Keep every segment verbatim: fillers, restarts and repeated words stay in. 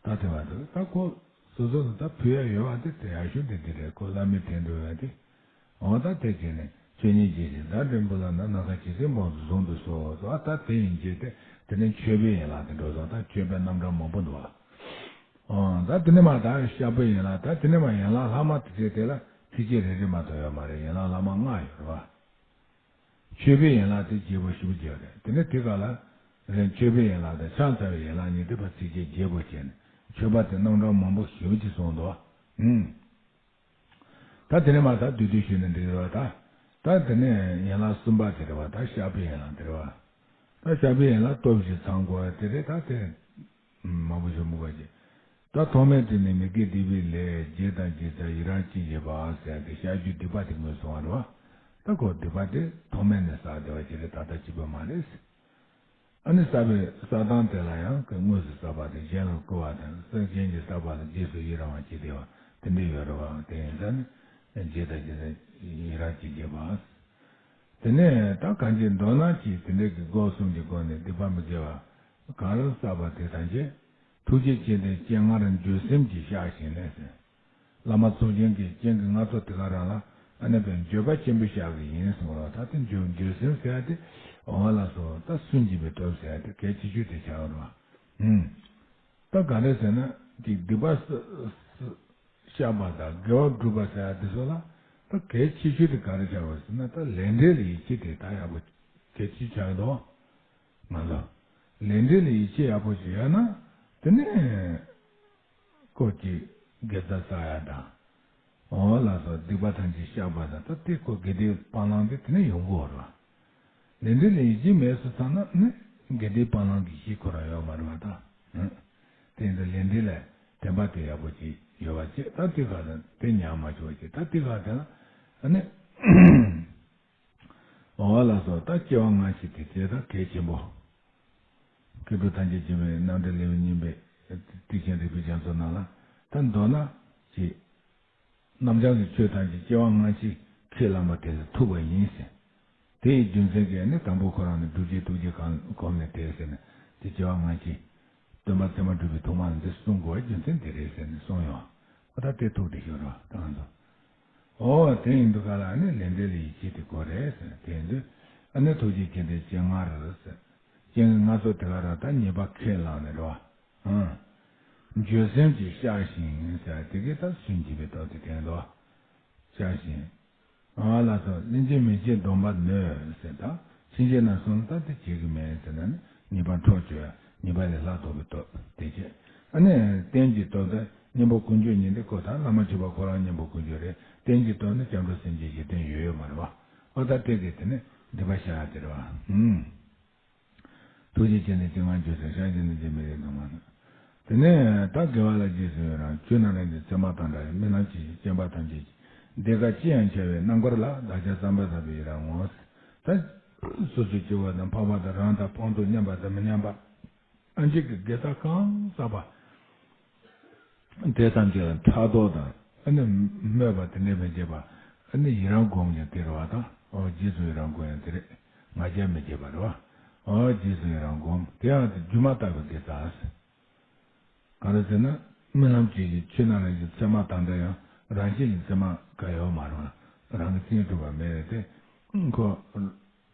ད་དེ་བ་དུ་ད་ཁོ་སོ་སོ་ལ་ད་ཕུལ་ཡ་ཡོད་བ་དེ་དེ་ཡག་ཤོས་དེ་དེ་རེད། ཁོ་བླ་མའི་དྲིན་དུ་ཡོད་དེ། འོ་ད་དེ་བྱས་ནས་ཆོས་ཉིད་ཀྱི་ཞིང་བདག་འབྲིང་པོ་ལ་ན་ནམ་མཁའ་ཇི་སྲིད་འབངས་སུ་བཟུང་དུ་གསོལ། ད་དེ་ཡིན་གྱི་དེ་དེ་ནས་མཆོད་པའི་ཡན་ལག་དེ་འགྲོ་སོང་། ད་མཆོད་པའི་རྣམ་གྲངས་མང་པོ་འདུག་བ། ཨོ་ད་དེ་ནས་མ་ད་ཤར་པའི་ཡན་ལག་ད་དེ་ནས་མ་ཡན་ལག་ལྷག་མ་དེ་ཚོ་དེ་ལ་ཚིགས་བཅད་རེ་རེ་མ་གཏོགས་ཡོད་མ་རེད། ཡན་ལག་ལྷག་མ་ལྔ་ཡོད་རེད་བ། མཆོད་པའི་ཡན་ལག་དེ་བརྗེ་པོ་ཞེ་པོ་ཅིག་རེད། དེ་ནས་དེ་ག་ལ་རེད། མཆོད་པའི་ཡན་ལག་དང་ཕྱག་འཚལ་བའི་ཡན་ལག་གཉིས་དེ་བ་ཚིགས་བཅད་བརྗེ་པོ་བྱས་ནས་མཆོད་པ་དེ་རྣམ་གྲངས་མང་པོ་ཞེ་པོ་ཅིག་གསུངས་འདུག་ཨུམ། ད་དེ་ནས་མ་ད་བསྡུས་བསྡུས་ཞུས་ནས་འགྲིག་རེད་བ། ད་ད་དེ་ནས་ཡན་ལག་གསུམ་པ་དེ་རེད་བ། ད་ཤར་པའི་ཡན་ལག་དེ་རེད་བ། ད་ཤར་པའི་ཡན་ལག་སྟོབས་བཞི་ཚང་དགོས་དེ་རེད། ད་དེ་མང་པོ་ཞིག་མུ་ག་ཅིག་ད་ཐོག་མའི་དུས་ནས་མི་དགེ་སྡིག་པའི་ལས། བྱས་དང་བྱེད་འཚལ་ཡི་རང་ཅི་བྱེད་པ་ཟེར་ཏེ་བཤད་རྒྱུད་སྡིག་པ་དེ་ངོས་བཟུང་བ་རེད་བ། ད་ཁོ་སྡིག་པ་དེ་ཐོག་མའི་ནས་བསགས་བསྡད་པ་ཅིག་རེད། ད་ལྟ་བྱེད་པ་མ་རེད། ཨ་ནི་བསགས་པའི་བསགས་སྟངས་དེ་ལ་ཡང་གི་དངོས་སུ་བསགས་པ་དང་གཞན་ལ་བསྐུལ་བ་དང་། སེམས་ཅན་གྱི་བསགས་པ་ལ་རྗེས་སུ་ཡི་རང་བ་ཅི་བདེ་བ་དེ་འདྲ་ཡོད་རེད་བ། དེ་ཡིན་ཙང་ནི་བྱས་དང་བྱེད་འཚལ་ཡི་རང་ཅི་བྱེད་པ། དེ་ནས་ད་གང་ཅི་མདོར་ན་ཅིག་དེ་འདྲའི་གི་སྒོ་གསུམ་གྱི་སྒོ་ནས་སྡིག་པ་མི་དགེ་བ་གང་རུང་བསགས་པ་དེ་ཐམས་ཅད་ཐུགས་རྗེ་ཆེ་དང་སྤྱན་སྔར་འགྱོད་སེམས་ཀྱིས་བཤགས་ཤིང་ནས་ཟེར། བླ་མ་ཚོགས་ཆེན་གྱི་སྤྱན་གྱི་སྔ་ཚོགས་དེ་ག་རང་ལ་ཨ་ནི་བས་འགྱོད་པ་ཆེན་པོས་བཤགས་ཀྱི་ཡིན་གསུངས་རོགས། ད་དེ་འགྱོད་འགྱོད་སེམས་ཟེར་ཡ་དེ་འོ་ལགས་སོ། ད་སུན་འབྱིན་པའི་སྟོབས་ཟེར་ཡ་དེ་གལ་ཆེ་ཤོས་དེ་ཆགས་རོགས། ཨུམ། ད་ག་རེ་ཟེར་ན་དེ་སྡིག་པ་བཤགས་པ་དང་དགེ་བ་སྒྲུབ་པ་ཟེར་ཡ་དེ་ཚོ་ལ་ད་གལ་ཆེ་ཤོས་དེ་ག་རེ་ཆགས་པ་ཟེར་ན། ད་ལས་འབྲས་ལ་ཡིད་ཆེས་དེ་ད་ཡག་པོ་གལ་ཆེ་ཆགས་འདུག་ང་ཚོ་ལས་འབྲས་ལ་ཡིད་ཆེས་ཡག་པོ་ཞིག་ཡོད་ན་དེ་ནས་ཁོ་གི་དགེ་རྩ་བསགས་ཡ་དང་། འོ་ལགས་སོ། སྡིག་པ་ཐམས་ཅད་བཤགས་པ་དང་། ད་དེ་ཁོ་དགེ་སྡིག་སྤང་བླང་དེ་དེ་ནས་ཡོང་གི་ཡོད་རེད་བ། ལས་འབྲས་ལ་ཡིད་ཆེས་མེད་སོང་ཙང་ན་ནི་དགེ་སྡིག་སྤང་བླང་གི་གཞི་ཁོ་རང་ཡོད་མ་རེད་བ། ད་དེ་ཡིན་དུས་ལས་འབྲས་ལ་དྲན་པ་དེ་ཡག་པོ་ཅིག་ཡོད་པ་བྱས། ད་དེ་ག་དང་དེ་ཉམས་མ་བཅུག་པ་བྱས། ད་དེ་ག་དེ་ལ་ཨ་ནི། འོ་ལགས་སོ། ད་སྐྱེ་བ་སྔ་ཕྱི་དེ་ཚེ་ད་གལ་ཆེན་པོ། མཁས་གྲུབ་ཐམས་ཅད་མཁྱེན་པའི་རྣམ་འགྲེལ་ལེའུ་གཉིས་པའི་ཏིང་ཤན་རིག་པའི་རྒྱ་མཚོ་ནང་ལ་ད་མདོར་ན་ཅིག་རྣམ་བྱང་གི་ཆོས་ཐམས་ཅད་སྐྱེ་བ་སྔ་ཕྱི་ཁས་བླངས་པ་དེ་ལ་ཐུག་པ་ཡིན་ཟེར། དེ་ཡི་རྒྱུ་མཚན་གྱིས་ནི་དང་པོ་ཁོ་རང་ནི་བསྒྲུབ་བྱའི་ཐུགས་རྗེ་གང་གོམས་ནས་དེ་ཟེར་ནས་དེ་སྐྱེ་བ་སྔ་ཕྱི་སྟོན་པ་ཚད་མ་གྲུབ་པའི་ཐོག་མ་ལ་འདི་གསུང་དགོས་པའི་རྒྱུ་མཚན་དེ་རེད་ཟེར་ནས་གསུངས་ཡོང་། ཨ་ད་དེ་ཐུགས་དེ་ཤོར་བ་ད་ང་ཚོ། ཨོ་དེ་ཡིན་དུས་ག་ལ་ནི་ལས་འབྲས་ལ་ཡིད་ཆེས་དེ་དགོས་རེད་ཟེར། དེ་ཡིན་དུས་ཨ་ནི་ཐུགས་རྗེ་ཆེ་དེ་སྤྱན་སྔར་ཟེར། སྤྱན་གྱི་སྔ་ཚོགས་དེ་ག་ར་ད་ཉེས་པ་ཁས་བླངས་ནས་རོ། ཨང་། འགྱོད་སེམས་ཀྱིས་བཤགས་ཤིང་ཟེར། དེ་གས་ད་སུན་འབྱིན་པའི་སྟོབས་དེ་དེ་འདུག་བཤགས་ཤིང་། ཨ་ལགས་སོ། སླན་ཆད་མི་བྱེད་སྡོམ་པ་ནོད་ཟེར། ད་ཕྱིན་ཆད་ན་སོང་ད་དེ་བྱེད་ཀྱི་མེད་ཟེར་ན་ནི་ཉེས་པ་འཕྲོག་བཅོས་ཡ། ཉེས་པ་ལས་ལྷག་ཐོབ་པའི་སྟོབས་དེ་བྱེད། ཨ་ནི་རྟེན་གྱི་སྟོབས་ད་གཉེན་པོ་ཀུན་སྤྱོད་ཉིད་དེ་ཁོ་ད་བླ་མ་མཆོད་པ་ཁོ་རང་གཉེན་པོ་ཀུན་སྤྱོད་རེད། རྟེན་གྱི་སྟོབས་ནི་སྐྱབས་འགྲོ་སེམས་ཅན་ཞིག་རྟེན་ཡོད་ཡོད་མ་རེད་བ། ཨོ་ད་དེ་གས་དེ་ནི་སྡིག་པ་བཤགས་ཡ་དེ་རེད་བ། ཨུམ། ཐུགས་རྗེ་ཆེ་ནི་སྤྱན་སྔར་འགྱོད་སེམས། བཤགས་ཤིང་ནི་རྗེས་མི་རིགས་སྡོམ་པ་ནོད། དེ་ནས་ད་དགེ་བ་ལ་རྗེས་སུ་ཡི་རང་། ཆོས་རྣམས་རང་གི་མཚན་མ་དང་འདྲ་ཡང་། རྨི་ལམ་གྱི་ཞིང་སྐྱེ་འཆར་བའི་ནམ་མཁའ་ལ། སྡེ་དགེ་ཅི་ཡང་འཆར་བའི་རྣམ་དཀར་ལ། བདག་ཅག་བསམ་པ་ལྟ་བུའི་ཡི་རང་ངོ་། ད་སོ་སོའི་སྐྱེ་བོ་དང་འཕགས་པ་དང་རང་དང་ཕན་ཚུན་མཉམ་པ་དང་མི་མཉམ་པ། ཨ་ཅིག་གི་དགེ་རྩ་གང་བསགས་པ། དེ་ཐམས་ཅད་ལ་ཕྲག་དོག་དང་ཨ་ནི་སྨོད་པ་དེ་འདྲ་མི་བྱེད་པ། ཨ་ནི་ཡི་རང་སྒོམ་ཡང་དེ་རེད་བ་དང་། ཨོ་རྗེས་སུ་ཡི་རང་སྒོམ་ཡང་དེ་རེད། ང་རྒྱལ་མི་བྱེད་པ་རེད་བ། ཨོ་རྗེས་སུ་ཡི་རང་སྒོམ་དེ་ཡང་དེ་སྒྱུ་མ་ལྟ་བུའི་དགེ་རྩ། ག་རེ་ཟེར་ན་རྨི་ལམ་གྱི་ཆོས་རྣམས་རང་གི་མཚན་མ་དང་འདྲ་ཡང་རང་བཞིན་གྱི་མཚན་མ་ག་ཡོད་མ་རེད་བ། རང་གི་མཚན་ཉིད་གྲུབ་པ་མེད་རེད་དེ། ཁོ།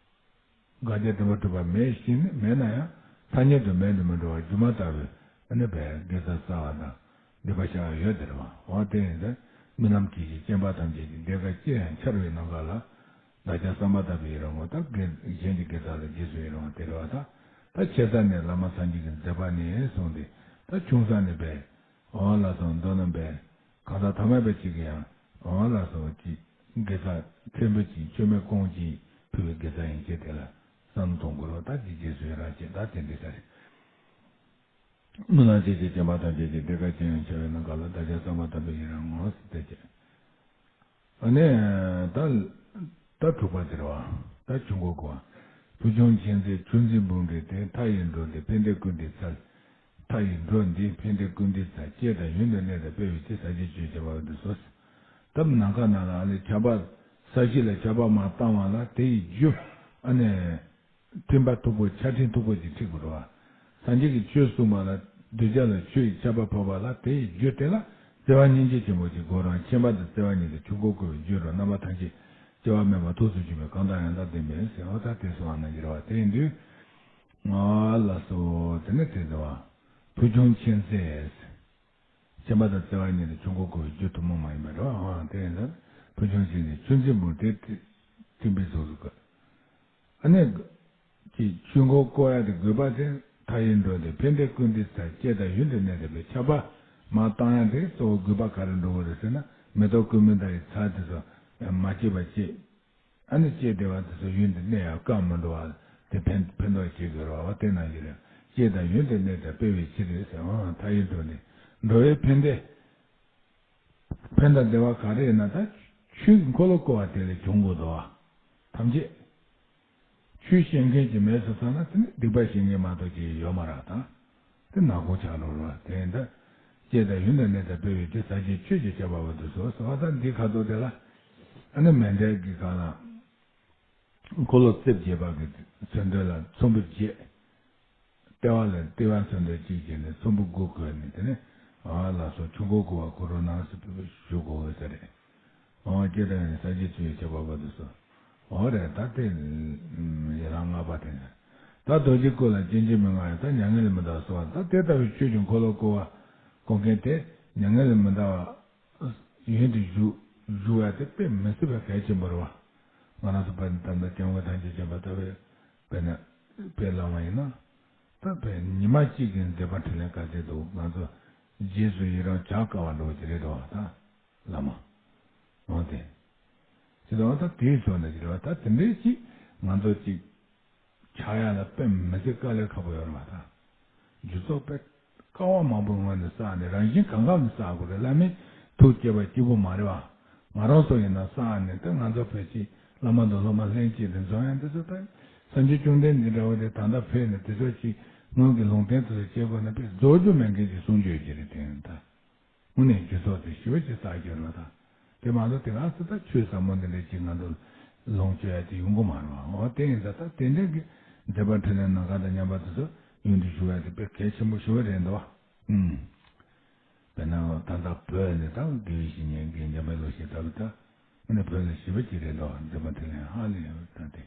དགག་བྱ་བདེན་པར་གྲུབ་པ་མེད་བཞིན་མེད་ན་ཡང་ཐ་སྙད་དུ་མེད་དུ་མི་འགྲོ་བར་སྒྱུ་མ་ལྟ་བུའི་ཨ་ནི་བས་དགེ་རྩ་བསགས་པ་དང་སྡིག་པ་བཤགས་པ་ཡོད་དེ་རེད་བ། འོ་དེ་ཡིན་ཙང་རྨི་ལམ་གྱི་ཞིང་སྐྱེ་འཆར་བའི་ནམ་མཁའ་ལ། སྡེ་དགེ་ཅི་ཡང་འཆར་བའི་ནམ་མཁའ་ལ། བདག་ཅག་བསམ་པ་ལྟ་བུའི་ཡི་རང་ངོ་། ད་དགེ་གཞན་གྱི་དགེ་རྩ་ལ་རྗེས་སུ་ཡི་རང་དེ་རེད་བ། ད་ད་ཆེ་ས་ནས་བླ་མ་སངས་རྒྱས་ཀྱི་མཛད་པ་ནས་བཟུང་སྟེ་ད་ཆུང་ས་ནས་བས། འོ་ལགས་སོ། མདོར་ན་བས། གང་ཟག་ཐ་མལ་པ་གཅིག་གིས་ཡང་འོ་ལགས་སོ་ཅིག་དགེ་རྩ་ཕྲན་བུ་ཅིག་མཆོད་མེ་སྐོང་ཅིག་ཕུལ་བའི་དགེ་རྩ་ཡན་ཆད་དེ་ལ་བསམ་བློ་གཏོང་དགོས་རོགས། ད་ཅིག་རྗེས་སུ་ཡི་རང་བྱེད་ད་དེ་འདྲ་ས་རེད། རྨི་ལམ་གྱི་ཞིང་སྐྱེ་འཆར་བའི་ནམ་མཁའ་ལ། སྡེ་དགེ་ཅི་ཡང་འཆར་བའི་ནམ་མཁའ་ལ། བདག་ཅག་བསམ་པ་ལྟ་བུའི་ཡི་རང་ངོ་། ཟེར་ཏེ་བྱས། ཨ་ནི་ད་ད་དྲུག་པ་དེ་རེད་བ། ད་ཆུང་ཀུ་གོ། བུ་ཆུང་མཁྱེན་བརྩེ་ཆུ་འཛིན་འབུམ་གྱི་སྟེང་། མཐའ་ཡས་འགྲོ་འདི་ཕན་བདེ་ཀུན་འདུས་ཚལ། མཐའ་ཡས་འགྲོ་འདི་ཕན་བདེ་ཀུན་འདུས་ཚལ། སྐྱེ་དང་ཡུན་དུ་གནས་དང་སྤེལ་བའི་ཕྱིར། ཟབ་ཅིང་ཆོས་ཀྱི་བྱ་བ་འདི་སོ། ད་ནམ་མཁའ་ནང་ལ་ཨ་ནི་ཆར་པ་ས་གཞི་ལ་ཆར་པ་མར་བཏང་བ་ལ་དེ་ཡི་རྒྱུ་ཨ་ནི་སྤྲིན་པ་མཐུག་པོ་ཆར་སྤྲིན་མཐུག་པོ་ཅིག་འཁྲིགས་པ་རེད་བ། སངས་རྒྱས་ཀྱིས་ཆོས་གསུངས་པ་ལ་ གདུལ་བྱ་ལ་ཆོས་ཀྱི་ཆར་པ་ཕབ་པ་ལ་དེ་ཡི་རྒྱུ་དེ་ལ་བརྩེ་བ་སྙིང་རྗེ་ཆེན་པོ་ཞིག་དགོས་རུང་། མཁྱེན་པ་དང་བརྩེ་བ་གཉིས་ཀྱིས་ཆོས་འཁོར་བསྐོར་བའི་རྒྱུ་རུ་རྣམ་པ་ཐམས་ཅད་སྐྱེ་བ་སྨད་པ་ཐུགས་སུ་ཆུད་པའི་གང་དང་ཡང་དག་ལྡན་པའི་ཟེར་བ་ད་དེ་གསུངས་པ་ན་འགྱུར་བ་དེ་ཡིན་དུས། ང་ལ་སོ་དེ་ནི་དེ་ཟེར་བ། ཕུལ་བྱུང་མཁྱེན་བརྩེ། མཁྱེན་པ་དང་བརྩེ་བ་གཉིས་ནི་ཆོས་འཁོར་བསྐོར་བའི་རྒྱུ་ཐུན་མོང་མ་ཡིན་པའི་རེད་བ། དེ་ཡིན་ཙང་ཕུལ་བྱུང་མཁྱེན་བརྩེ་ཆོས་འཛིན་པོ་དེ་ཐིམ་པའི་གཟུགས་སུ་བཀོད། ཨ་ནི། ཀྱི་ཆོས་འཁོར་བསྐོར་ཡ་དེ་དགོས་པ་དེ་མཐའ་ཡས་འགྲོ་འདི་ཕན་བདེ་ཀུན་བདེའི་ཚལ་སྐྱེ་དང་ཡུན་དུ་གནས་ཟེར་བའི་ཆར་པ་མར་བཏང་ཡ་དེ་གཙོ་བོ་དགོས་པ་ག་རེ་འགྲོ་གི་རེད་ཟེར་ན། མེ་ཏོག་ཀུན་མིན་ལྟ་བུའི་ཚལ་དེ་ཚོ་མ་སྐྱེས་པ་སྐྱེས། ཨ་ནི་སྐྱེས་བསྡད་པ་དེ་ཚོ་ཡུན་དུ་གནས་ཡ་སྐམ་མི་འགྲོ་བ་དེ་ཕན་ཕན་ཐོགས་བྱེད་དགོས་རེད་བ། དེ་ནང་བཞིན་རེད། སྐྱེ་དང་ཡུན་དུ་གནས་ཏེ་སྤེལ་བའི་ཕྱིར་ཟེར། འོ་མཐའ་ཡས་འགྲོ་འདི་འགྲོ་བའི་ཕན་བདེ། ཕན་དང་བདེ་བ་ག་རེ་ཡིན་ན་ད་ཆོས་ཀྱི་འཁོར་ལོ་བསྐོར་བ་དེ་ལས་བྱུང་དགོས་དོ། ཐམས་ཅད། ཆོས་བཤད་མཁན་ཅིག་མེད་སོང་ཙང་ན་དེ་ནི་སྡིག་པ་བཤད་མཁན་མ་གཏོགས་ཅིག་ཡོད་མ་རེད་ད། དེ་ནག་པོ་ཆགས་འགྲོ་རེད་བ། དེ་ཡིན་ད། སྐྱེ་དང་ཡུན་དུ་གནས་ཏེ་སྤེལ་བའི་ཕྱིར། ཟབ་ཞིའི་ཆོས་ཀྱི་ཆར་པ་བབས་ཏེ་སོ་སོ་བ་དང་འདི་ཁ་དོག་དེ་ལ། ཨ་ནི་མཎྜལ་གྱི་སྒང་ལ། འཁོར་ལོ་རྩིབས་བརྒྱད་པ་གི་མཚོན་དོན་ལ་ཚོམ་བུ་བརྒྱད། ལྟེ་བ་ལ་ལྟེ་བ་མཚོན་དོན་གཅིག་བྱས་ནས་ཚོམ་བུ་དགུ་བཀོད་ནས། དེ་ནས་ཨ་ལ་སོགས་ཆོས་འཁོར་བསྐོར་བ་ཁོ་རང་ནང་སུ་བཞུགས་དགོས་ཟེར་རེད། འོ་སྐྱེ་དང་ཡུན་ཟབ་ཞིའི་ཆོས་ཀྱི་ཆར་པ་བབས་ཏེ་སོ། འོ་རེད་ད་དེ། ཡི་རང་ལྔ་པ་དེ་ནས། ད་རྡོ་རྗེ་སྐུ་ལ་སྐྱེ་འཆི་མི་མངའ་ཡང་། ད་མྱ་ངན་ལས་མི་འདའ་བར་གསོལ་བ། ད་དེ་ལྟ་བུའི་ཆོས་ཀྱི་འཁོར་ལོ་བསྐོར་བ་བསྐོར་མཁན་དེ་མྱ་ངན་ལས་མི་འདའ་བར། ཡུན་དུ་བཞུགས་བཞུགས་ཡ་དེ་དཔེ་མི་སྲིད་པའི་གལ་ཆེན་པོ་རེད་བ། ང་རང་ཚོ་བར་ད་ལྟ་སྐྱབས་མགོན་ཐམས་ཅད་མཁྱེན་པ་ལྟ་བུའི་དཔེར་ན་དཔེ་བླངས་པ་ཡིན་ན། ད་དཔེ་ཉི་མ་གཅིག་གི་མཛད་པ་འཕྲིན་ལས་ག་ཚད་འདུག་ང་ཚོ་རྗེས་སུ་ཡི་རང་བྱ་དཀའ་བ་འགྲོ་གི་རེད་དོ། ད་བླ་མ། འོ་དེ། དེ་ལ་ད་དེའི་ཕྱོགས་ནས་ཀྱི་རེད་བ། ད་དེ་འདྲའི་ཅིག་ང་ཚོ་ཅིག་ཆགས་ཡ་ལ་དཔེ་མི་སྲིད་དཀའ་ལས་ཁག་པོ་ཡོད་རེད་བ་ད། རྒྱུ་ཚོགས་དཔེ་དཀའ་བ་མང་པོའི་ངང་ནས་བསགས་ནས། རང་བཞིན་གང་ག་ནས་བསགས་དགོས་རེད། བླ་མའི་ཐུགས་བསྐྱེད་པ་གཅིག་པུ་མ་རེད་བ། ང་རང་ཚོ་ཡིན་ན་བསགས་ནས་ད་ང་ཚོ་ཕལ་ཆེར་བླ་མ་དང་སློབ་མ་ལྷན་ཅིག་ཏུ་འཛོམས་ཡ་འདི་ཚོ་ད་སངས་རྒྱས་བཅོམ་ལྡན་འདས་འདྲ་བོ་དེ་ད་ལྟ་ཕེབས་ནས་དེ་ཚོ་ཅིག་སྔོན་གྱི་ལུང་བསྟན་དེ་ཚོ་བྱེད་དགོས་ན་དཔེ་རྫོགས་རྒྱུ་མེད་མཁན་གྱི་གསུང་ཆོས་ཅིག་རེད། དེ་ཡིན་ད། དངོས་གནས་རྒྱུ་ཚོགས་དེ་ཞེ་པོ་ཅིག་བསགས་རྒྱུ་རེད་བ་དང་། དེ་མ་གཏོགས་དེ་ག་ཚོད་ད་ཆོས་ཟབ་མོ་འདི་འདྲ་ཅིག་ང་ཚོ་ལོངས་སྤྱོད་ཡ་དེ་ཡོང་གི་མ་རེད་བ། འོ་དེ་ཡིན་ད། ད་དེ་འདྲ་གི་མཛད་པ་འཕྲིན་ལས་ནམ་མཁའ་དང་མཉམ་པ་དེ་ཚོ་ཡུན་དུ་བཞུགས་ཡ་དེ་དཔེ་གལ་ཆེན་པོ་ཞེ་པོ་རེད་འདུག་བ། ཨུམ། དཔེར་ན་ད་ལྟ་བོད་ནས་ད་དགེ་བའི་བཤེས་གཉེན་དགེ་འཇམ་དཔལ་བློ་ཞེས་ལྟ་བུ་ད་ཨ་ནི་བོད་ལ་ཞེ་པོ་ཅིག་རེད་འདུག་བ། མཛད་པ་འཕྲིན་ལས་ཧ་ལས་ཡོད་ད་དེ།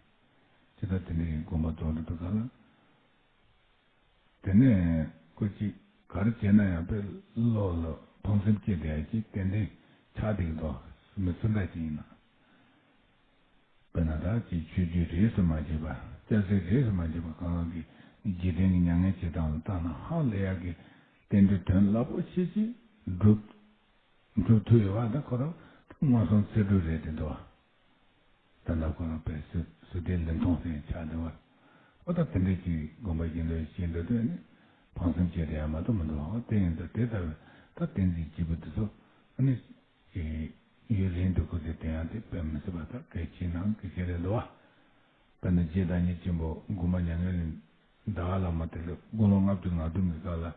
ཅི་ད་དེ་འདྲ་ཡིན་དགོངས་པ་རྫོགས་འགྲོ་འདུག་ག་ལ། དེ་ནས་ཁོ་ཅིག་ག་རེ་བྱས་ན་ཡང་དཔེ་བློ་ལ་ཕངས་སེམས་སྐྱེས་བསྡད་ཡ་ཅིག་ཏན་ཏན་ཆགས་བསྡད་ཀྱི་འདུག་མི་སུ་འདྲ་ཅིག་ཡིན་ན། དཔེར་ན་ད་ཅིག་ཆོས་བརྒྱུད་རིས་སུ་མ་ཆད་པ། སྐྱ་སེར་རིས་སུ་མ་ཆད་པ་གང་གང་གི་འཇིག་རྟེན་གྱི་མྱ་ངན་བྱེད་སྟངས་ལ་བལྟས་ན་ཧ་ལས་ཡ་གི་རྟེན་འབྲེལ་དོན་རླབས་པོ་ཆེ་ཅིག་སྒྲུབ། སྒྲུབ་ཐུབ་ཡོད་པ་ད་ཁོ་རང་མངོན་སུམ་ཚེ་སྒྲུབ་རེད་དེ་འདུག་བ། ད་ལྟ་ཁོ་རང་དཔེ་སུ་སུ་དེ་ལུང་སྟོན་ཟེར་ཆགས་འདུག་བ། ཨོ་ད་དེ་འདྲ་ཅིག་དགོངས་པ་བཞེས་འདོད་བཞེས་འདོད་དོན་ནི་ཕངས་སེམས་སྐྱེ་དེ་ཡང་མ་གཏོགས་མི་འདུག་བ། ཨོ་དེ་ཡིན་ད་དེ་ལྟ་བུའི་ད་བསྟན་འཛིན་སྐྱེས་བུ་དེ་ཚོ་ཨ་ནི་ཡུན་རིང་དུ་ཁོ་ཚོས་བསྟེན་ཡག་དེ་དཔེ་མི་སྲིད་པ་ད་གལ་ཆེ་ནང་གལ་ཆེ་རེད་འདུག་བ། དཔེར་ན་རྗེ་བདག་ཉིད་ཆེན་པོ་མགོན་པོ་མྱ་ངན་ལས་འདའ་བ་ལ་མ་དེ་ལ་དགུང་ལོ་ལྔ་བཅུ་ང་བདུན་གྱི་སྐབས་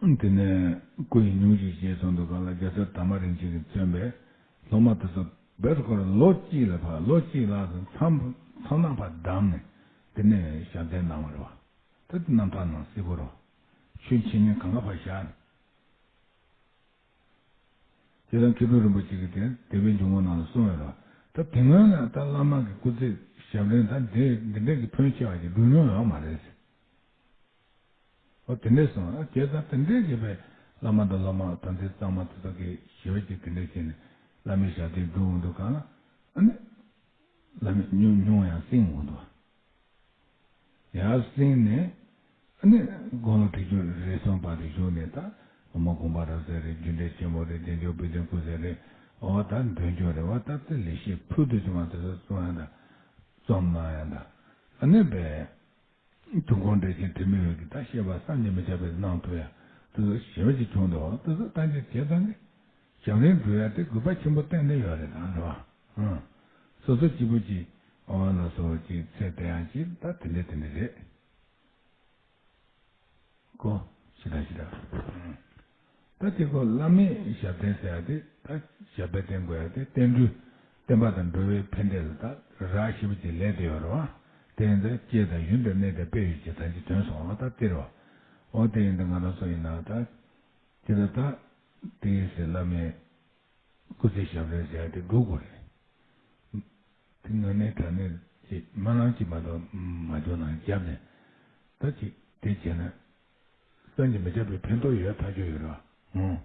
ལ། དེ་ནས་སྐུ་ཡི་སྙུང་གཞི་བཞེས་སོང་དུས་སྒང་ལ་རྒྱལ་སྲས་དར་མ་རིན་ཆེན་གྱིས་མཚོན་པའི་སློབ་མ་དེ་ཚོ་བེར་ཁོ་ར་ལོ་གཅིག་ལ་ཕར་ལོ་གཅིག་ལ་མཚམས་མཚམས་ནང་ཕར་བསྡམས་ནས་དེ་ནས་ཞབས་བརྟན་གནང་བ་རེད་བ། ད་དེ་རྣམ་ཐར་ནང་གསལ་པོ་རེད། ཆོས་འཆད་ཉན་གང་ག་ཕར་བཞག་ནས། དེ་ལ་མཁས་གྲུབ་རིན་པོ་ཆེ་གིས་དེ་དེ་བའི་འཇུག་ངོགས་ནང་ལ་གསུངས་ཡོད་རེད་བ། ད་དེ་སྔོན་ལ་ད་བླ་མ་གི་སྐུ་ཚེ་ཞབས་བརྟན་ད་འདི་འདི་འདྲ་གི་ཕོན་ཆེ་བ་ཞིག་སྒྲུབ་མྱོང་ཡོད་མ་རེད། ཨོ་དེ་འདྲས་སོང་ཨ། བྱས་ཙང་དེ་འདྲས་ཀྱི་བས་བླ་མ་དང་སློབ་མ་དམ་ཚིག་གཙང་མ་དེ་ཚོ་གིས་ཞི་བ་ཅིག་དེ་འདྲས་བྱས་ནས་བླ་མའི་ཞབས་བརྟན་སྒྲུབ་འོང་དུས་སྒང་ལ་ཨ་ནི་བླ་མས་ཉུང་ཉུང་ཡང་གསན་འོང་དུས་ཡར་གསན་ནས་ཨ་ནི་དགུང་ལོ་དྲུག་ཅུ་རེ་ཟུང་བར་དུ་བཞུགས་ནས་ད་སློབ་མ་དགོངས་པ་རབ་གསལ་རེད། རྒྱུ་འབྲས་ཆེན་པོ་རེད། བདེ་མཆོག་དཔལ་ལྡན་སྐུ་ཚེ་རིང་། འོ་ད་འདོན་ཆོག་རེད་བ། ད་དེ་ལེགས་བཤད་ཕུལ་དུ་བྱུང་བ་དེ་ཚོ་གསུང་ཡང་ད་རྩོམ་གནང་ཡང་ད་ཨ་ནི་བས། དུས་འཁོར་འགྲེལ་ཆེན་དྲི་མེད་འོད་ཀྱི་ད་བཤད་པ་བསམ་གྱིས་མི་ཁྱབ་པའི་གནང་ཐུབ་ཡ་དེ་ཚོ་ཞེ་པོ་ཅིག་བྱུང་འདུག་དེ་ཚོ་ལྟ་འཇལ་བྱས་ཙང་གི་ཞབས་རིམ་འགྲོ་ཡ་དེ་དགོས་པ་ཆེན་པོ་གཏན་ནས་ཡོད་རེད་ད་རེད་བ། ཨང་། སོ་སོ་གཅིག་པུ་གཅིག་འོ་ལ་སོ་གཅིག་ཚེ་དེ་ཡང་གཅིག་ད་དེ་འདྲ་དེ་འདྲ་རེད། ཀོ། ཞེ་དྲག་ཞེ་དྲག་ད་དེ་ཀོ་བླ་མའི་ཞབས་བརྟན་ཟེར་ཡ་དེ་ད་ཞབས་པད་བརྟན་དགོས་ཡ་དེ་བསྟན་འགྲོའི་བསྟན་པ་དང་འགྲོ་བའི་ཕན་བདེ་ལ་ད་རག་ཞེ་པོ་ཅིག་ལས་དེ་ཡོད་རེད་བ། དེ་ཡིན་ཙང་སྐྱེ་དང་ཡུན་དུ་གནས་དང་སྤེལ་ཡུན་གྱི་ད་ཅི་དོན་སོང་བ་ད་དེ་རེད་བ། འོ་དེ་ཡིན་དུས་ང་རང་ཚོ་ཡིན་ན་ད་དེ་ལ་ད་དེ་ཟེར་བླ་མའི་སྐུ་ཚེ་ཞབས་རེ་ཟེར་ཡ་དེ་སྒྲུབ་དགོས་རེད། དེ་དངོས་གནས་དྲང་གནས་ཅིག་སྨོན་ལམ་གཅིག་མ་གཏོགས་མ་འཇོག་ན་རྒྱབ་ནས་ད་ཅིག་དེ་བྱས་ན་བསམ་གྱིས་མི་ཁྱབ་པའི་ཕན་ཐོགས་ཡོད་ཐག་ཆོད་ཡོད་རེད་བ། ཧུང་།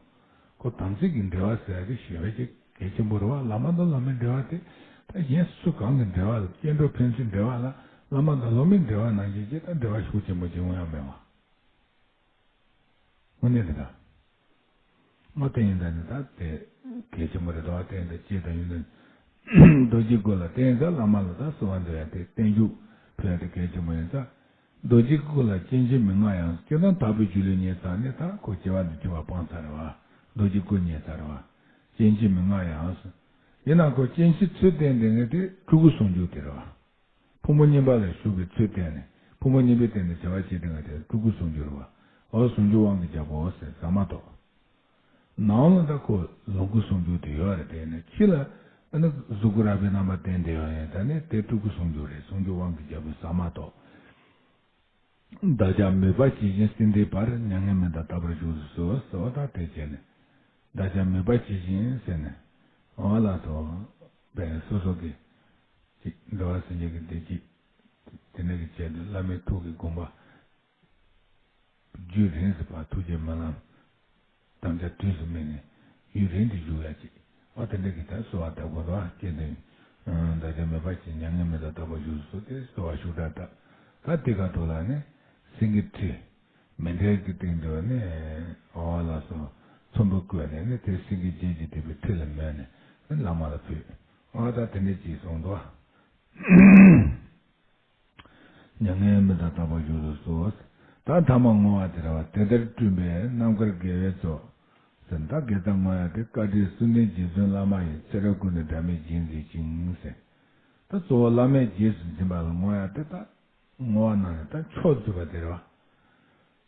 ཁོ་དམ་ཚིག་གི་འབྲེལ་བ་ཟེར་ཡ་དེ་ཞེ་པོ་ཅིག་གལ་ཆེན་པོ་རེད་བ། བླ་མ་དང་སློབ་མའི་འབྲེལ་བ་དེ་ད་གཞན་སུ་གང་གི་འབྲེལ་བ་ལ་སྐྱེ་འགྲོ་ཕན་ཚུན་འབྲེལ་བ་ལ་བླ་མ་དང་སློབ་མའི་འབྲེལ་བ་ནང་བཞིན་ཅིག་ད་འབྲེལ་བ་ཤུགས་ཆེན་པོ་ཅིག་ཡོང་ཡ་མེད་བ། དངོས་གནས་རེད་ད། མ་བསྟེན་ཡིན་ད་ནི་ད་དེ་གལ་ཆེན་པོ་རེད་དོ། བསྟེན་ད་ཅེས་དང་ཡོན་ཏན་རྡོ་རྗེ་སྐུ་ལ་བསྟེན་ད་བླ་མ་ལ་ད་གསོལ་བ་འདེབས་ཡ་དེ་བརྟན་བཞུགས་ཕུལ་ཡ་དེ་གལ་ཆེན་པོ་ཡིན་ད། རྡོ་རྗེ་སྐུ་ལ་སྐྱེ་འཆི་མི་མངའ་ཡང་། སྐྱེ་དང་དག་པའི་སྒྱུ་ལུས་རྙེད་ཚར་ནས། ད་ཁོ་སྐྱེ་བ་འདི་འཆི་བ་སྤངས་ཚར་རེད་བ། རྡོ་རྗེ་སྐུ་རྙེད་ཚར་རེད་བ། སྐྱེ་འཆི་མི་མངའ་ཡང་། ཡིན་ན་ཁོ་སྐྱེ་འཆི་ཚུལ་བསྟན་དེ་ངས་དེ་སྤྲུལ་སྐུ་ཟུང་འཇུག་དེ་རེད་བ། ཕུང་པོ་གཉིས་པ་ལ་ཞུགས་པའི་ཚུལ་བསྟན་ནས་ཕུང་པོ་གཉིས་པའི་སྟེང་ནས་བྱ་བ་བྱེད་དེ་ང་དེ་སྤྲུལ་སྐུ་ཟུང་འཇུག་རེད་བ། འོ་ཟུང་འཇུག་དབང་གི་རྒྱལ་པོ་ཟེར་ཟ་མ་ཏོག་ནང་ལ་ད་ཁོ་ལོངས་སྐུ་ཟུང་འཇུག་དེ་ཡོད་རེད། དེ་ནས་ཕྱི་ལ་ཨ་ནི་གཟུགས་སྐུ་རལ་པའི་རྣམ་པ་བསྟན་དེ་ཡོད་ཡིན། ད་ནི་དེ་སྤྲུལ་སྐུ་ཟུང་འཇུག་རེད། ཟུང་འཇུག་དབང་གི་རྒྱལ་པོ་ཟ་མ་ཏོག་བདག་ཅག་མོས་པ་ཇི་བཞིན་བསྲིང་མཐའི་བར། མྱ་ངན་མི་འདའ་རྟག་པར་བཞུགས་སུ་གསོལ་ཟེར་བ་དང་དེ་བྱས་ནས། བདག་ཅག་མོས་པ་ཇི་བཞིན་ཟེར་ནས། འོ་ལགས་སོ། བས་སོ་སོ་གི་ཅིག་འགྲོ་བ་སེམས་ཅན་གྱི་བདེ་སྐྱིད། དེ་འདྲ་གི་ཆེད་དུ་བླ་མའི་ཐུགས་ཀྱི་དགོངས་པ་རྒྱུན་རིང་དུ་བ་ཐུགས་རྗེ་སྨོན་ལམ་དམ་བཅའ་དུས་སུ་སྨིན་ནས་ཡུན་རིང་དུ་བཞུགས་ཡ་ཅིག་འོ་དེ་འདྲ་གི་ད་གསོལ་བ་བཏབ་དགོས་རེད་བ། སྐྱེ་དང་བདག་ཅག་མོས་པ་ཇི་བཞིན། མྱ་ངན་མི་འདའ་རྟག་པར་བཞུགས་སུ་གསོལ་ཟེར་དེ་གསོལ་བ་ཤུགས་དྲག་བཏབ། ད་དེ་ག་ཐོག་ལ་ནི་སེང་གེའི་ཁྲི། མཎྜལ་གྱི་སྟེང་དུ་ནི་འོ་ལགས་སོ། ཚོམ་བུ་བཀོད་ནས་ནི་དེ་སེང་གེ་རྒྱན་གྱིས་བཏེགས་པའི་ཁྲི་ལ་མོས་ནས་ནི་བླ་མ་ལ་ཕུལ། འོ་ད་དེ་འདྲ་ཅིག་གསུངས་འདུག་མྱ་ངན་མི་འདའ་རྟག་པར་བཞུགས་སུ་གསོལ། ད་ཐ་མ་བསྔོ་བ་དེ་རེད་བ། དེ་ལྟར་བསྐྲུན་པས་རྣམ་དཀར་དགེ་བའི་ཚོགས། ཟེར་ད་དགེ་རྩ་བསྔོ་ཡ་དེ་བཀའ་དྲིན་གསུམ་ལྡན་རྗེ་བཙུན་བླ་མ་ཡི། ཚེ་རབས་ཀུན་ཏུ་འབྲལ་མེད་རྗེས་འཛིན་ཅིང་ཟེར། ད་གཙོ་བོ་བླ་མའི་རྗེས་སུ་འཛིན་པ་ལ་བསྔོ་ཡ་དེ་ད་བསྔོ་བ་ནང་ནས་ད་མཆོག་ཏུ་གྱུར་པ་དེ་རེད་བ།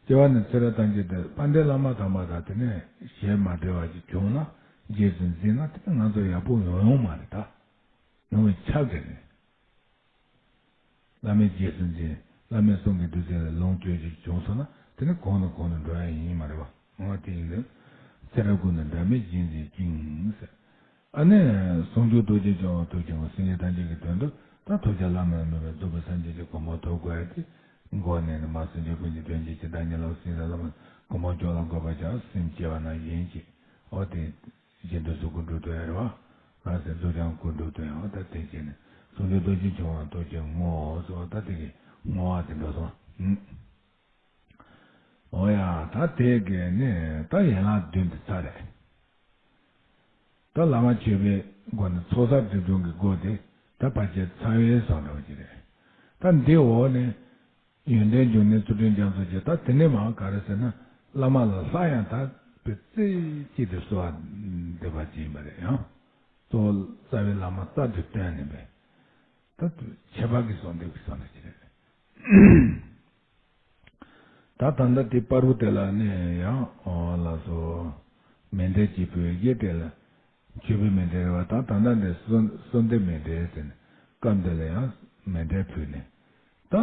སྐྱེ་བ་ནས་ཚེ་རབས་ཐམས་ཅད་དུ་དཔལ་ལྡན་བླ་མ་དམ་པ་དང་དེ་ནས་ཞལ་མ་བྲལ་བ་ཅིག་བྱུང་ན་རྗེས་སུ་འཛིན་ན་དེ་ང་ཚོ་ཡག་པོ་ཡོང་ཡོང་མ་རེད། ད་ཡོང་བའི་ཆ་དེ་རེད། བླ་མའི་རྗེས་སུ་འཛིན། བླ་མའི་གསུང་གི་བདུད་རྩི་ལ་ལོངས་སྤྱོད་ཅིག་བྱུང་སོང་ན་དེ་ནི་གོང་ནས་གོང་དུ་འགྲོ་ཡ་ཡིན་མ་རེད་བ། འོ་དེ་ཡིན་དུས་ཚེ་རབས་ཀུན་ཏུ་འབྲལ་མེད་རྗེས་འཛིན་ཅིང་ཟེར། ཨ་ནི་ཟུང་འཇུག་རྡོ་རྗེ་འཆང་དབང་ཐུགས་རྗེ་དབང་སེམས་ཅན་ཐམས་ཅད་ཀྱི་དོན་དུ་ད་ཐུགས་རྗེ་བླ་མ་ལ་མོས་པས་བཟློག་པའི་སངས་རྒྱས་ཀྱི་གོ་འཕང་ཐོབ་དགོས་ཡ་དེ་མགོ་ནས་ནི་མ་སེམས་ཅན་ཀུན་གྱི་དོན་བྱེད་ཅིང་། བདག་ཉིད་ལ་སྲིད་ལ་བླ་མ་གོ་འཕང་མཆོག་ལ་འགོད་པར་བྱ། སེམས་བསྐྱེད་པ་ནང་བཞིན་གྱིས་འོ་དེ། གཞན་དོན་གཟུགས་སྐུ་འགྲུབ་སྟོན་རེད་བ། རང་སེམས་གཟུགས་ཀྱང་སྐུ་འགྲུབ་སྟོན་ཡང་ད་དེ་བྱས་ནས་ཟུང་འཇུག་རྡོ་རྗེ་འཆང་དབང་ཐུགས་རྗེ་བསྔོ་ཟེར་བ་ད་དེ་གི་བསྔོ་བ་དེ་འགྲོ་སོང་། འོ་ཡ་ད་དེ་གི་ནི་ད་ཡན་ལག་བདུན་དེ་ཚར་རེད། ད་བླ་མ་མཆོད་པའི་སྒོ་ནས་ཚོགས་བསགས་སྒྲིབ་སྦྱོང་གི་སྒོ་དེ་ད་ཕལ་ཆེར་ཚར་བའི་བཟང་འདྲ་བ་ཅིག་རེད། ད་འདི་འོག་ནས། ཡོན་ཏན་འབྱུང་གནས་ཚུལ་ཁྲིམས་རྒྱ་མཚོ་བཅས། ད་དེ་ནས་མར་ག་རེ་ཟེར་ན་བླ་མ་ལ་སླར་ཡང་ད་དཔེ་རྩེ་གཅིག་ཏུ་གསོལ་བ་འདེབས་པ་ཅིག་ཡིན་པ་རེད་ཡང་། གཙོ་བོ་རྩ་བའི་བླ་མ་རྩ་དེ་བསྟེན་ནས་པས། ད་ཁྱད་པར་གྱི་གསོལ་འདེབས་ཀྱི་གསོལ་འདེབས་ཅིག་རེད། ད་ད་ལྟ་དེ་བར་དུ་དེ་ལ་ནི་ཡང་ཨོ་ལགས་སོ། མཎྜལ་གྱི་བོད་ཡིག་དེ་ལ། མཆོད་པའི་མཎྜལ་རེད་བ། ད་ད་ལྟ་འདི་གསོལ་གསོལ་འདེབས་མཎྜལ་ཟེར་ནས་སྐབས་འདི་ལ་ཡང་མཎྜལ་ཕུལ་ནས། ད་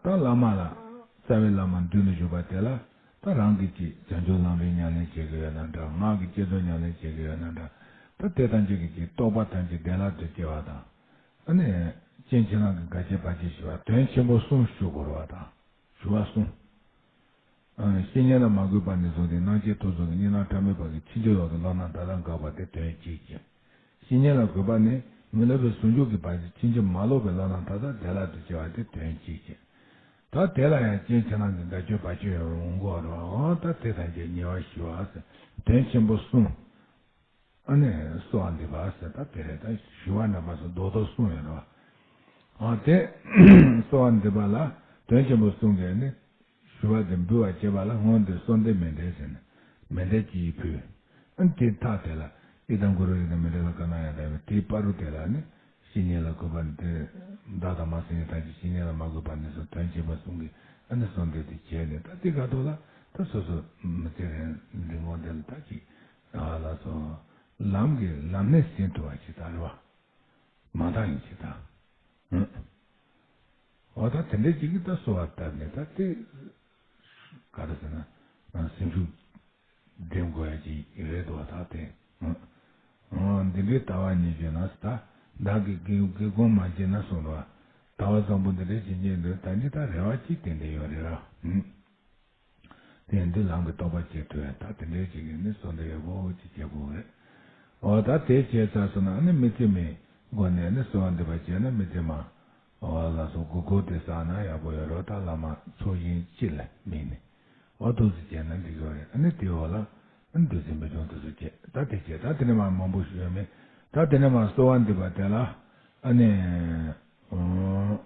ད་བླ་མ་ལ་རྩ་བའི་བླ་མ་མདུན་དུ་བཞུགས་པ་དེ་ལ་ད་རང་གིས་ཅིག་བྱང་ཆུབ་ལམ་རིམ་ཉམས་ལེན་བྱེད་ཀྱི་ཡོད་ན་འདྲ། སྔགས་ཀྱི་བསྐྱེད་རྫོགས་ཉམས་ལེན་བྱེད་ཀྱི་ཡོད་ན་འདྲ། ད་དེ་ཐམས་ཅད་ཀྱི་ཅིག་རྟོགས་པ་ཐམས་ཅད་བདེ་བླག་ཏུ་སྐྱེ་བ་དང་། ཨ་ནི་རྐྱེན་ཕྱི་ནང་གི་དགའ་སྐྱེད་བར་ཆད་ཞི་བ། དོན་ཆེན་པོ་གསུམ་ཞུ་དགོས་རེད་བ་དང་། ཞུ་བ་གསུམ། བཤེས་གཉེན་ལ་མ་གུས་པ་ནས་བཟུང་སྟེ་སྣང་མཆེད་ཐོབ་ཚུལ་གྱི་གཉིས་སྣང་ཕྲ་མོའི་བར་གྱི་ཕྱིན་ཅི་ལོག་གི་བློ་སྣང་མཐའ་དག་འགག་པ་དེ་དོན་གཅིག་ཅན། བཤེས་གཉེན་ལ་གུས་པ་ནི་མི་སློབ་པའི་ཟུང་འཇུག་གི་བར་གྱི་ཕྱིན་ཅི་མ་ལོག་པའི་བློ་སྣང་མཐའ་དག་བདེ་བླག་ཏུ་སྐྱེ་བ་དེ་དོན་གཅིག་ཅན། ད་དེ་ལ་ཡང་རྐྱེན་ཕྱི་ནང་གི་དགའ་སྐྱོ་བར་ཆད་ཡོང་རུང་འགོག་རུང་ད་དེ་ཐམས་ཅད་ཉེ་བར་ཞི་བ་ཟེར་དོན་ཆེན་པོ་གསུམ། ཨ་ནི་གསོལ་བ་འདེབས་པ་ཟེར་ད་དེ་རེད། ད་ཞུ་བ་རྣམ་པ་སོགས་རྡོག་རྡོག་གསུམ་ཡོད་རེད་བ། ཨ་དེ་གསོལ་བ་འདེབས་པ་ལ་དོན་ཆེན་པོ་གསུམ་གྱིས་ནི་ཞུ་བ་དེ་འབུལ་བར་བྱེད་པ་ལ་སྔོན་དུ་གསོལ་འདེབས་མཎྜལ་ཟེར་ནས་མཎྜལ་གཅིག་ཕུལ། ཨ་ནི་དེའི་མཐའ་དེ་ལ་ཨི་དམ་གུ་རུ་རེ་ན་མཎྜལ་ཀ་ན་ཡ་ད་ཡོད། དེའི་བར་དུ་དེ་ལ་ནི་བཤེས་གཉེན་ལ་གུས་པ་ནི་དེ་བདག་དང་མ་སེམས་ཅན་ཐམས་ཅད་བཤེས་གཉེན་ལ་མ་གུས་པ་ནི་སོགས་དོན་ཆེན་པོ་གསུམ་གྱི་ཨ་ནི་གསོལ་འདེབས་དེ་བྱས་ནས་ད་དེ་ག་ཐོག་ལ་ད་སོ་སོ་མི་ཚེ་རིང་རིང་པོ་འདི་ལ་ད་ཅིག་ཨ་ལགས་སོ། ལམ་གྱི་ལམ་སྣེ་ཟིན་ཐུབ་པ་ཞིག་ད་རེད་བ། མ་འདང་ཡིན་ཞིག་ད། ཨང་། འོ་ད་དེ་འདྲའི་ཅིག་གིས་ད་གསོལ་བ་བཏབ་ནས་ད་དེ་ ག་རེ་ཟེར་ན་སེམས་ཤུགས་འགྲེམས་དགོས་ཡ་ཅིག་རེད་འདུག་བ། ད་དེ་འོ་འདི་འདྲའི་ལྟ་བ་ཉིད་བརྗོད་ན་ད་བདག་གིས་སྒེའུ་སྒེའུ་ཁུང་མ་བརྗེད་ན་གསུངས་འདུག་བ། ལྟ་བ་བཟང་པོ་འདི་འདྲའི་བྱེད་ཀྱི་འདུག་ད་འདི་ད་རེ་བ་གཅིག་ཏན་ཏན་ཡོད་རེད་ར། དེ་འདི་ལམ་གྱི་རྟོགས་པ་སྐྱེ་ཐུབ་ཡ་ད་དེ་འདྲའི་ཅིག་གིས་ནི་བཟོ་འདྲ་ཡོད་པོ་ཅིག་བྱེད་དགོས་རེད། འོ་ད་དེ་བྱས་ཚར་སོང་ན་ནི་མི་ཚེ་མའི་སྒོ་ནས་ནི་གསོལ་བ་འདེབས་པ་བྱས་ན་མི་ཚེ་མ། འོ་ལགས་སོ། མགོ་སྐོར་དེ་བསགས་ན་ཡག་པོ་ཡོད་རོགས། ད་བླ་མ་ཚོགས་ཞིང་སྤྱི་ལ་དམིགས་ནས་འོ་ཐུགས་སུ་བྱས་ན་འགྲིག་གི་རེད། ཨ་ནི་དེའི་འོག་ལ་ཨ་ནི་འདུལ་ཟིན་པའི་སྦྱོང་ཐུགས་སུ་བྱས། ད་དེ་བྱས་ད་དེ་ནས་མ་མང་པོ་ཞུ་ཡ་མེད། ད་དེ་ནས་མ་གསོལ་བ་འདེབས་པ་དེ་ལ་ཨ་ནི་འོ།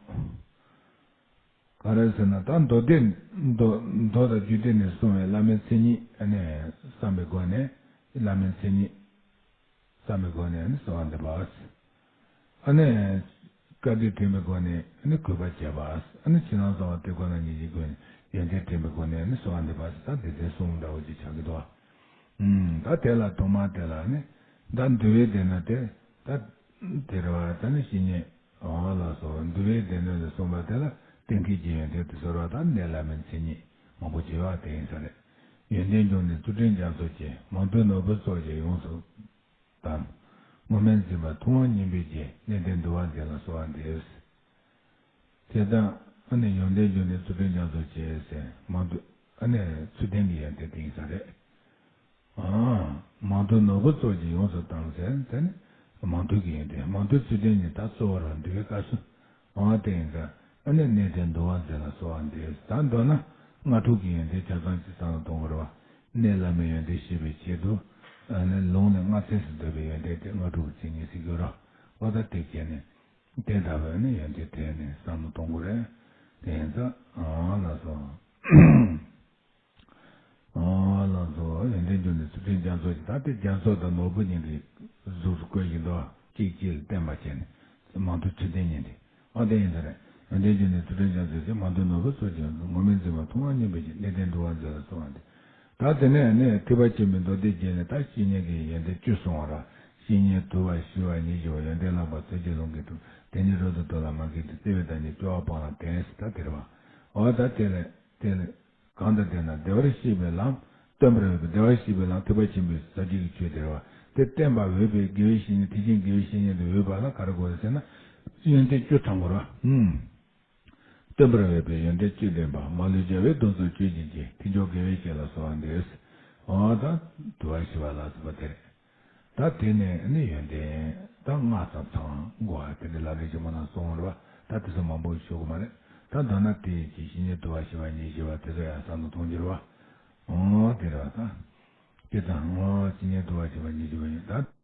ག་རེ་ཟེར་ན་ད་མདོ་སྡེ་མདོ་མདོ་དང་རྒྱུད་སྡེ་ནས་གསུངས་པའི་བླ་མའི་མཚན་ཉིད་ཨ་ནི་བསམ་པའི་སྒོ་ནས་བླ་མའི་མཚན་ཉིད་བསམ་པའི་སྒོ་ནས་ཨ་ནི་གསོལ་བ་འདེབས་པ། ཨ་ནི་བཀའ་དྲིན་དྲན་པའི་སྒོ་ནས་ཨ་ནི་གུས་པ་བྱེད་པ། ཨ་ནི་ཕྱི་ནང་གསང་བ་སྟེ་སྒོ་ནས་ཉེར་གཅིག་སྒོ་ནས་ཡོན་ཏན་དྲན་པའི་སྒོ་ནས་ཨ་ནི་གསོལ་བ་འདེབས་པ་ཟེར་ད་སྡེ་ཚན་གསུམ་འདྲ་བོ་ཅིག་ཆགས་ཀྱི་འདུག་ཨ། ད་དེ་ལ་ཐོག་མ་དེ་ལ་ནི་ད་འདུལ་བའི་སྡེ་ན་དེ་ད་དེ་རེད་བ། ད་ནི་བཤེས་གཉེན་འོ་ལགས་སོ། འདུལ་བའི་སྡེ་ན་ལ་གསུངས་པ་དེ་ལ་གཏན་འཁེལ་གྱི་ཡོན་ཏན་དུ་ཟེར་བ་དང་གནས་བླ་མའི་མཚན་ཉིད་མང་པོ་བྱེ་བ་དེ་ཡིན་ས་རེད། ཡོན་ཏན་འབྱུང་གནས་ཚུལ་ཁྲིམས་རྒྱ་མཚོ་བཅས་མང་ཐོས་ནོར་བུ་སོགས་ཀྱིས་ཡོངས་སུ་དང་། མངོན་མེད་འཛིན་པ་ཐུབ་དབང་སྙིང་པོའི་རྗེ་གནས་བརྟན་འདུལ་བ་འཛིན་ལ་གསོལ་བ་འདེབས། དེ་དང་ཨ་ནི་ཡོན་ཏན་འབྱུང་གནས་ཚུལ་ཁྲིམས་རྒྱ་མཚོ་བཅས་ཟེར་མང་ཐོས་ཨ་ནི་ཚུལ་ལྡན་གྱི་ཡོན་ཏན་དེ་ཡིན་ས་རེད། ཨ། མང་ཐོས་ནོར་བུ་སོགས་ཀྱིས་ཡོངས་སུ་དང་ཟེར་དེ་ནི་མང་ཐོས་ཀྱི་ཡོན་ཏན་མང་ཐོས་ཚུལ་ལྡན་གྱི་ད་གཙོ་བོ་རང་འདུལ་བའི་སྐབས་སུ། འོ་དེ་ཡིན་ཙང་ཨ་ནི་གནས་བརྟན་འདུལ་བ་འཛིན་ལ་གསོལ་བ་འདེབས། ད་མདོར་ན་སྔགས་དྲུག་གི་ཡོན་ཏན་ཆ་ཚང་གཅིག་བསམ་བློ་གཏོང་དགོས་རེད་བ། གནས་བླ་མའི་ཡོན་ཏན་ཤེས་པའི་ཆེད་དུ་ཨ་ནི་ལུང་ནས་སྔགས་ཚན་ཟིན་འདོད་པའི་ཡོན་ཏན་དེ་སྔགས་དྲུག་གི་མཚན་ཉིད་ཟེར་གྱི་ཡོད་རེད། འོ་ད་དེ་བྱས་ནས་དེ་ལྟ་བུའི་ནི་ཡོན་ཏན་དྲན་ནས་བསམ་བློ་གཏོང་དགོས་རེད། དེ་ཡིན་ཙང་འོ་ལགས་སོ། ཨོ་ལགས་སོ། ཡོན་ཏན་འབྱུང་གནས་ཚུལ་ཁྲིམས་རྒྱ་མཚོ་ཞེས། ད་དེ་རྒྱ་མཚོ་དང་ནོར་བུ་གཉིས་ཀྱི་གཟུགས་སུ་བཀོད་བཞིན་དུ་གཅིག་གཅིག་ལ་བརྟེན་པ་བྱས་ནས་མང་ཐོས་ཚུལ་ལྡན་གཉིས་ཏེ། ཨོ་དེ་ཡིན་ས་རེད། ཡོན་ཏན་འབྱུང་གནས་ཚུལ་ཁྲིམས་རྒྱ་མཚོ་ཞེས། མང་ཐོས་ནོར་བུ་སོགས་ཀྱིས་མངོན་མེད་འཛིན་པ་ཐུབ་དབང་སྙིང་པོའི་རྗེ་གནས་བརྟན་འདུལ་བ་འཛིན་ལ་གསོལ་བ་འདེབས། ད་དེ་ནས་ནི་ཐེག་པ་ཆེན་པོའི་མདོ་སྡེ་རྒྱན་ནས་ད་བཤེས་གཉེན་གྱི་ཡོན་ཏན་བཅུ་གསུངས་པ་རེད། བཤེས་གཉེན་དུལ་བ་ཞི་བ་ཉེར་ཞི་བ། ཡོན་ཏན་བརླག་པ་ཚོལ་གྱིས་ལོང་གིས་གྲུབ། དེ་ཉིད་རབ་ཏུ་དོར་ལ་མ་གུས་ཏེ། བརྩེ་བའི་བདག་ཉིད་སྐྱོ་བ་སྤངས་ལ་བསྟེན། ཟེར་ད་དེ་རེད་བ། ཨོ་ད་དེ་ལས་དེ་ལས། གང་དང་ལྡན་ན་བདེ་བར་གཤེགས་པའི་ལམ། སྟོན་པར་འོས་པའི་བདེ་བར་གཤེགས་པའི་ལམ་ཐེག་པ་ཆེན་པོའི་ཟབ་ཆོས་ཀྱི་ཆོས་དེ་རེད་བ། དེ་བསྟན་པར་འོས་པའི་དགེ་བའི་བཤེས་གཉེན་ཐེག་ཆེན་དགེ་བའི་བཤེས་གཉེན་དུ་འོས་པ་ལ་ག་རེ་དགོས་རེད་ཟེར་ན། ཡོན་ཏན་བཅུ་ཚང་དགོས་རེད་བ། ཨུམ། སྟོན་པར་འོས་པའི་ཡོན་ཏན་བཅུ་ལྡན་པ། མ་ལུས་རྒྱལ་བའི་གདུང་སོགས་སྤྱོད་བཞིན་གྱི། ཐེག་མཆོག་དགེ་བའི་བཤེས་ལ་གསོལ་བ་འདེབས། འོ་ད་དུལ་བ་ཞི་བ་ལ་སོགས་པ་དེ་རེད། ད་དེ་ནས་ནི་ཡོན་ཏན་ད་ལྔ་ཙམ་ཚང་དགོས་པ་དེ་འདྲ་ལབ་རེས་ཆེན་མོ་ནང་གསུངས་རེད་བ། ད་དེ་ཚོ་མང་པོ་ཞུ་དགོས་མ་རེད། ད་མདོར་ན་དེ་ཡི་ཕྱིར་བཤེས་གཉེན་དུལ་བ་ཞི་བ་ཉེར་ཞི་བ་དེ་ཚོ་ཡང་བསམ་བློ་གཏོང་རྒྱུ་རེད་བ། འོ་དེ་རེད་བ་ད། དེ་དང་འོ་བཤེས་གཉེན་དུལ་བ་ཞི་བ་ཉེར་ཞི་བ་ཡིན་ད།